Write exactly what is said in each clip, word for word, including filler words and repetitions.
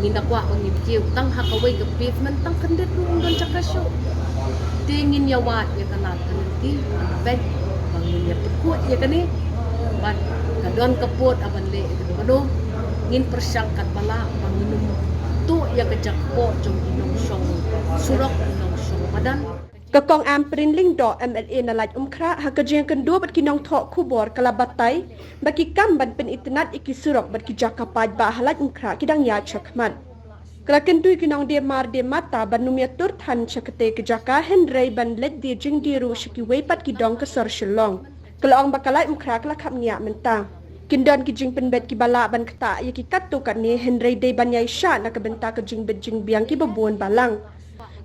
Ngin da kwah ba ngin kiew tang ha kawei ka pavement tang khyndiat ruh ym don jaka shuh. Te ngin ïa wad ïa ka lad ka lynti, ban peit ba ngin ïa pynkhuid ïa kane bad ka don ka pud ha ban leh ïa kane. Ngin pyrshang katba lah ba ngin ym tuh ïa ka jakpoh jong ki nongshong surok, ki nongshong madan. Ka Kong Ampareen Lyngdoh, M L A na Laitumkhrah, ha ka jingkynduh bad ki nongthoh khubor ka la batai ba ki kam ban pynitynnad ïa ki surok bad ki jaka paidbah ha Laitumkhrah ki dang ïaid shakhmat. Ka la kyntu ïa ki nongdie mar die mata ban ym ïa tur than sha katei ka jaka, hynrei ban leit die jingdie ruh sha kiwei pat ki dong ka sor Shillong. Ka la ong ba ka Laitumkhrah ka la khapngiah mynta. Kin don ki jingpynbeit kiba lah ban ktah ïa ki katto katne, hynrei dei ban ïaishah na ka bynta ka jingbit jingbiang kiba bun balang.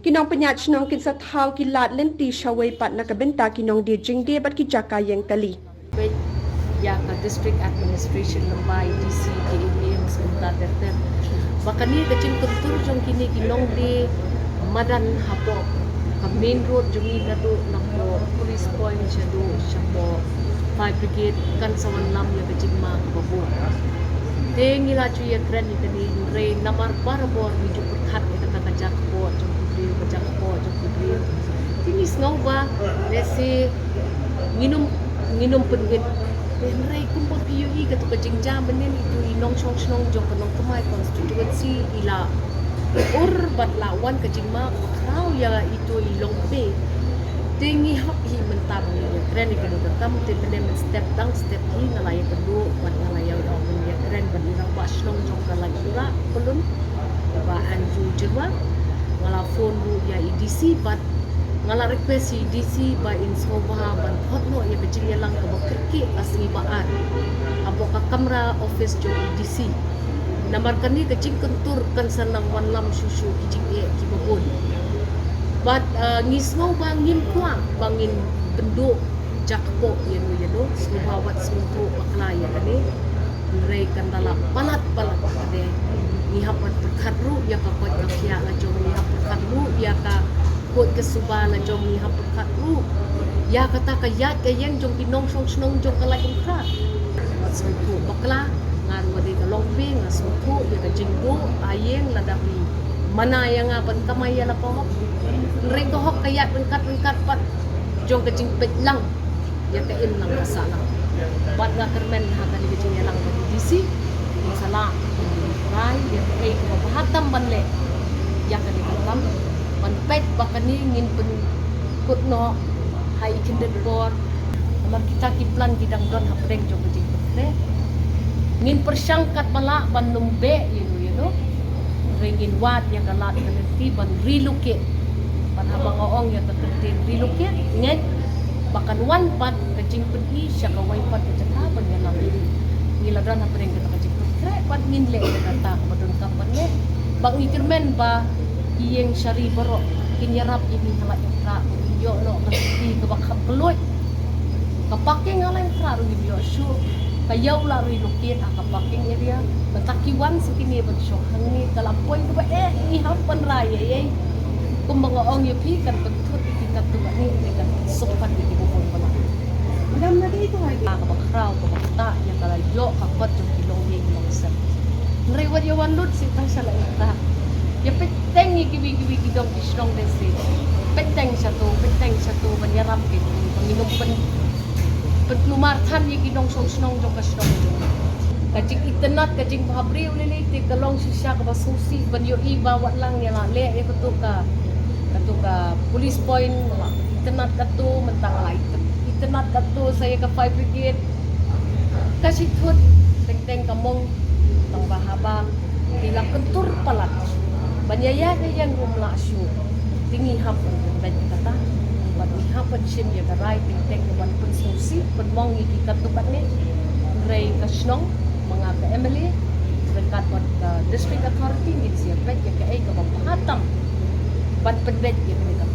Ki nongpynïaid shnong kin sa thaw ki lad lynti shawei pat na ka bynta ki nongdie jingdie bad ki jaka ïeng kali. Peit ïa ka District Administration lyngba i D C, ki A D M, Sumta ter ter, ba kane ka jingkyntur jong kine ki nongdie madan hapoh ka main road jong ngi, naduh napoh Police Point shaduh shapoh Fire Brigade, kan sa wanlam ïa ka jingma kaba bun. Te ngi la ju ïakren ïa kane, hynrei namar barabor ngi ju pyrkhat ïa kata ka jakpoh jong ki briew, ka jakpoh jong ki briew. Te ngi sngew ba lehse ngin ym, ngin ym pynwit. Hynrei kumba phi ïohi, kato ka jingjia mynnin, itu i nongshong shnong jong ka Nongthymmai constituency i la ur bad la wan ka jingma kaba khraw ïa itu i longkmie. Te ngi hap hi mynta ba ngin ïakren ïa kane ka kam, te pynban mynstep dang step hi nga la ïakynduh bad nga la ïa, ïa, ïakren bad i rangbah shnong jong ka Laitumkhrah, Pyllun, i Bah Andrew Jyrwa. Nga la phone ruh ïa i D C bad nga la request ïa i D C ba in sngewbha ban khot noh ïa ka jingïalang kaba kyrkieh ka sngi ba ar hapoh ka kamra office jong i D C. Namar kane ka jingkyntur kan sa nang wanlam shuh shuh ki jingeh kiba bun. Bad, uh, ngi sngew ba ngim kwah ba ngin pynduh jakpoh ïano ïano, sngewbha wat sngewthuh bakla ïa kane. Hynrei kan da la palat palat ïa kane. Ngi hap ban pyrkhat ruh ïa ka koit ka khiah la jong, ngi hap pyrkhat ruh ïa ka koit ka suba la jong, ngi hap pyrkhat ruh ïa kata ka ïaid ka ïeng jong ki nongshong shnong jong ka Laitumkhrah. Wat sngewthuh bakla, nga ruh nga dei ka longkmie, nga sngewthuh ïa ka jingduh ha ïing lada phi mana ïa nga ban kamai ïa la ka hok. Hynrei ka hok ka ïaid ryngkat ryngkat bad jong ka jingpeit lang ïa ka imlang ka sahlang. Bad nga kyrmen ha kane ka jingïalang ka D C, ngin sa lah ban rai ïa kaei kaba bha tam ban leh ïa kane ka kam, ban peit ba kane ngin pynkut noh ha i khyndiat por. Namar kita ki plan ki dang don hapdeng jong ka jingpynkhreh. Ngin pyrshang katba lah ban ym beh ïano ïano. Hynrei ngin wad ïa ka lad ka lynti ban relocate. Bad haba nga ong ïa ka kyntien relocate, ngeit ba kan wan pat ka jingpyni sha kawei pat ka jaka ban ïalam ïa ngi. Ngi la don hapdeng kata ka jingpynkhreh bad ngin leh ïa kata kaba donkam ban leh. Ba ngi kyrmen ba ki ïing shari baroh kin ïarap ïa ngi ha Laitumkhrah, ba ngin ïoh noh ka kti kaba kham kylluid. Ka parking ha Laitumkhrah ruh ngim ïoh shuh. Ka ïew la relocate ha ka parking area. Mynta ki wan sa kine ban shong hangne, ka la poi kaba eh, ngi hap ban rai ïa ei. Kumba nga ong ïa phi, kan pynthut ïa ki katto katne, ne kan pynsuk pat ïa kiba bun palat. Madam, na dei to hai. Kaba khraw kaba ktah ïa ka la ïoh ka kot jong ki longïing longsem. Hynrei wat ïa wan lut sha tang sha Laitumkhrah. Ïa peit teng ïa kiwei kiwei ki dong ki shnong de seh. Peit teng shato, peit teng shato ban ïarap ïa ki, ban ïa nongpyn, pynkulmar than ïa ki nongshong shnong jong ka shnong. Ka jingitynnad, ka jingbhabriew lei lei te ka long shisha kaba sngewsih ban ïohi ba wat lang ïa la leh ïa kato ka, kato ka police point, la itynnad kato, mynta la itynnad kato sa ïa ka fire brigade. Ka shithut teng teng ka mong, tang ba haba ki la kyntur palat ban ïa ïaid ïa ïeng ym lah shuh. Te ngi hap ban pynbeit kata, bad ngi hap ban shim ïa ka rai teng teng ban pynsngewsih pynmong ïa ki katto katne. Hynrei ka shnong, ma nga ka M L A, ryngkat bad ka district authority, ngin sa ïa peit ïa kaei kaba bha tam ban pynbeit ïa kane ka